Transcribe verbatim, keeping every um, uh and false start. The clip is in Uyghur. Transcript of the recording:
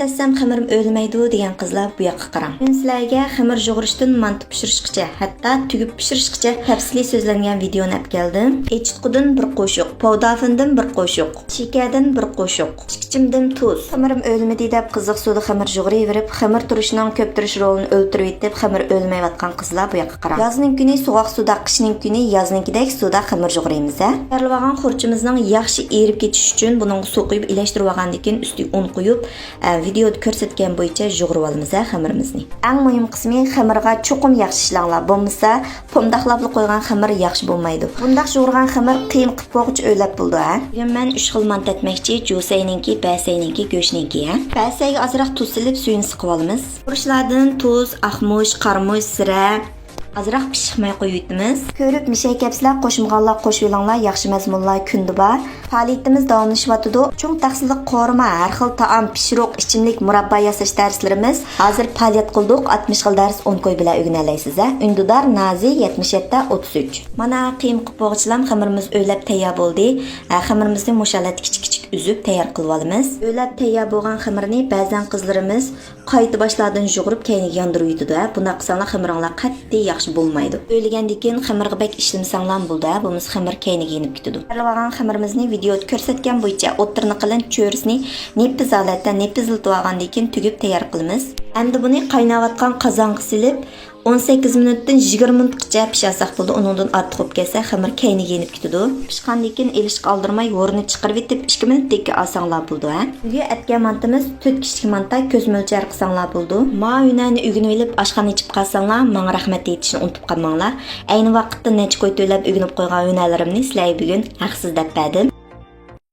دېسەم خېمىرىم ئۆلمەيدۇ دېگەن قىزلار بۇ ياققا قاراڭ. بۈگۈن سىلەرگە خېمىر يۇغۇرۇشتىن مانتا پىشۇرۇشقىچە، ھەتتا تۈگۈپ پىشۇرۇشقىچە تەپسىلىي سۆزلەنگەن ۋىدېئونى ئەپ كەلدىم. ئېچىتقۇدىن بىر قوشۇق، پوۋدافىندىن بىر قوشۇق، شېكەردىن بىر قوشۇق، ئىككى چىمدىم تۇز. خېمىرىم ئۆلمىدى دەپ قىزىق سۇدا خېمىر يۇغۇرۇۋېرىپ، خېمىر تۇرۇشنىڭ كۆپ تۇرۇش رولىنى ئۆلتۈرۈۋېتىپ، خېمىر ئۆلمەيۋاتقان قىزلار بۇ ياققا قاراڭ. يازنىڭ كۈنى سوغۇق سۇدا، قىشنىڭ كۈنى يازنىڭكىدەك سۇدا خېمىر يۇغۇرىمىز ھە. تەييارلىۋالغان خۇرچىمىزنىڭ ياخشى ئېرىپ كېتىشى ئۈچۈن بۇنىڭغا سۇ قۇيۇپ ئىلەشتۈرۈۋالغاندىن كېيىن ئۈستىگە ئۇن قۇيۇپ، ئە، ۋىدېئودا كۆرسەتكەن بويىچە يۇغۇرۇۋالىمىز ھە خېمىرىمىزنى. ئەڭ مۇھىم قىسمى خېمىرغا چوقۇم ياخشى ئىشلەڭلار، بولمىسا پومداقلاپلا قويغان خېمىر ياخشى بولمايدۇ. بۇنداق يۇغۇرغان خېمىر قىيما قىلىپ بولغۇچە ئۆيلەپ بولىدۇ ھە. بۈگۈن مەن ئۈچ خىل مانتا ئەتمەكچى، جۇسەينىڭكى، بەسەينىڭكى، گۆشنىڭكى ھە. بەسەيگە ئازراق تۇز سېلىپ سۈيىنى سىقىۋالىمىز. خۇرۇچلاردىن تۇز، ئاقمۇچ، قارىمۇچ، زىرە، ئازراق پىششىق مەي قويۇۋېتىمىز. كۆرۈپ مىشەي كەپسىلەر، قوشمىغانلار قوشۇۋېلىڭلار، ياخشى مەزمۇنلار كۈندە بار. پائالىيىتىمىز داۋاملىشىۋاتىدۇ. چوڭ تەخسىلىك قورۇما، ھەر خىل تائام، پىشۇرۇق، ئىچىملىك، مۇراببا ياساش دەرسلىرىمىز ھازىر پائالىيەت قىلدۇق. ئاتمىش خىل دەرس ئون كوي بىلەن ئۆگىنەلەيسىز ھە. ئۈندىدار نازى يەتمىش يەتتە ئوتتۇز ئۈچ. مانا قىيما قىلىپ بولغۇچىلام خېمىرىمىز ئۆيلەپ تەييار بولدى. ھە، خېمىرىمىزنى مۇشۇ ھالەتتە كىچىك كىچىك ئۈزۈپ تەييار قىلىۋالىمىز. ئۆيلەپ تەييار بولغان خېمىرنى بەزەن قىزلىرىمىز قايتا باشلاردىن يۇغۇرۇپ كەينىگە ياندۇرۇۋېتىدۇ ھە. بۇنداق قىلساڭلار خېمىرىڭلار قەتئىي ياخشى بولمايدۇ. ئۆيلىگەندىن كېيىن خېمىرغا بەك ئىشلىمىسەڭلارمۇ بولىدۇ ھە، بولمىسا خېمىر كەينىگە يېنىپ كېتىدۇ. تەييارلىۋالغان خېمىرىمىزنى ۋىدېئودا كۆرسەتكەن بويىچە ئوتتۇرىنى قېلىن، چۆرىسىنى نېپىز ھالەتتە نېپىزلىتىۋالغاندىن كېيىن تۈگۈپ تەييار قىلىمىز. ئەمدى بۇنى قايناۋاتقان قازانغا سېلىپ، ئون سەككىز مىنۇتتىن يىگىرمە مىنۇتقىچە پىشارساق بولىدۇ. ئۇنىڭدىن ئارتۇق بولۇپ كەتسە، خېمىر كەينىگە يېنىپ كېتىدۇ. پىشقاندىن كېيىن ئېلىشقا ئالدىرماي ھورىنى چىقىرىۋېتىپ، ئىككى مىنۇتتىن كېيىن ئالساڭلار بولىدۇ ھە. بۈگۈن ئەتكەن مانتىمىز تۆت كىشىلىك مانتا، كۆز مۆلچەر قىلساڭلار بولىدۇ. ما ھۈنەرنى ئۆگىنىۋېلىپ ئاشخانا ئېچىپ قالساڭلار، ماڭا رەھمەت ئېيتىشنى ئۇنتۇپ قالماڭلار. ئەينى ۋاقىتتا نەچچە كوي تۆلەپ ئۆگىنىپ قويغان ھۈنەرلىرىمنى سىلەرگە بۈگۈن ھەقسىز دەپ بەردىم.